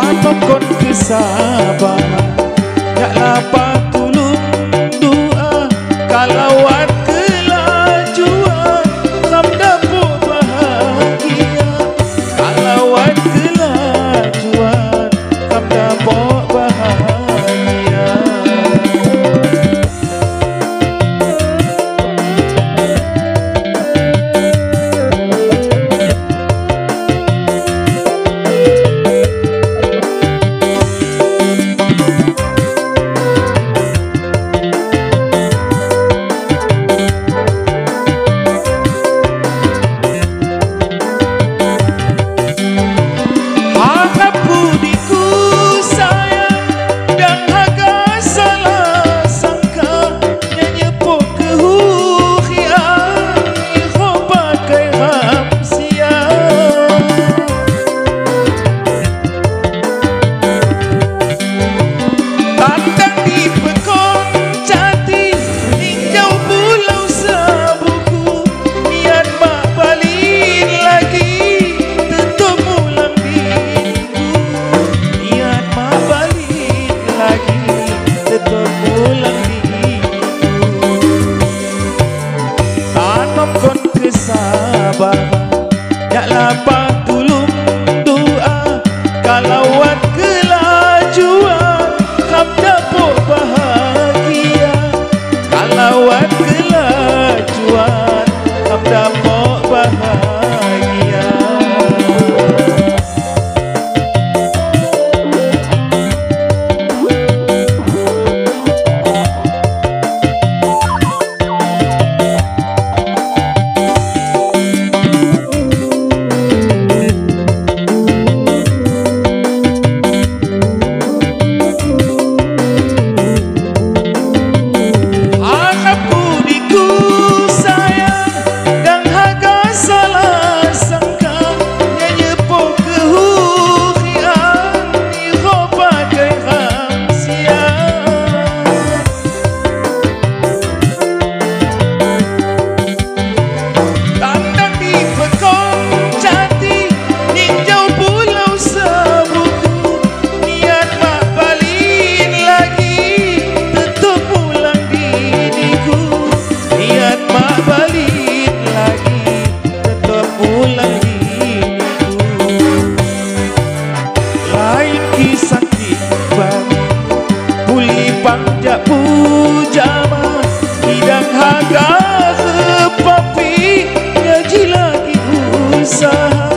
Tanamkon kesabaran, nyak lapar tulung doa. Kalau wat kelajuan kam dapuk bahagia. Kalau wat kelajuan kam dapuk bahagia. Harap budiku sayang dan haga salah sangka, nyepok kehuhian iho pakai hamsia. Tandang di pekon cati ninjau pulau sebuku, niat mak balin lagi tetap mulang biniku. Niat mak balin lagi tetap mulang biniku. Tanamkon kesabaran, nyak lapar tulung doa. Kalau wat kelajuan kam dapuk bahagia. Kalau wat kelajuan kam dapuk bahagia. Harap budiku sayang dan haga salah sangka, nyepok kehuhian iho pakai hamsia. Tandang di pekon cati ninjau pulau sebuku, niat mak balin lagi tetap pulang diniku. Niat mak balin lagi tetap pulang diniku. Lain kisah bagi puli pangjak pujama, hidang haga kepapi ngaji lagi usaha.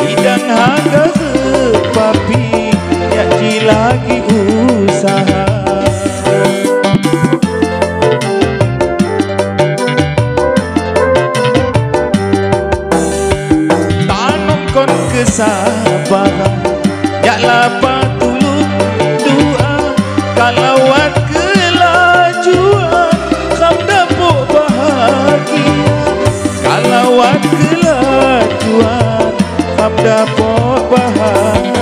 Hidang haga kepapi ngaji lagi usaha. Tanamkon kesabaran, nyak lapar tulung doa. Kalau wat kelajuan kam dapuk bahagia. Kalau wat kelajuan kam dapuk bahagia.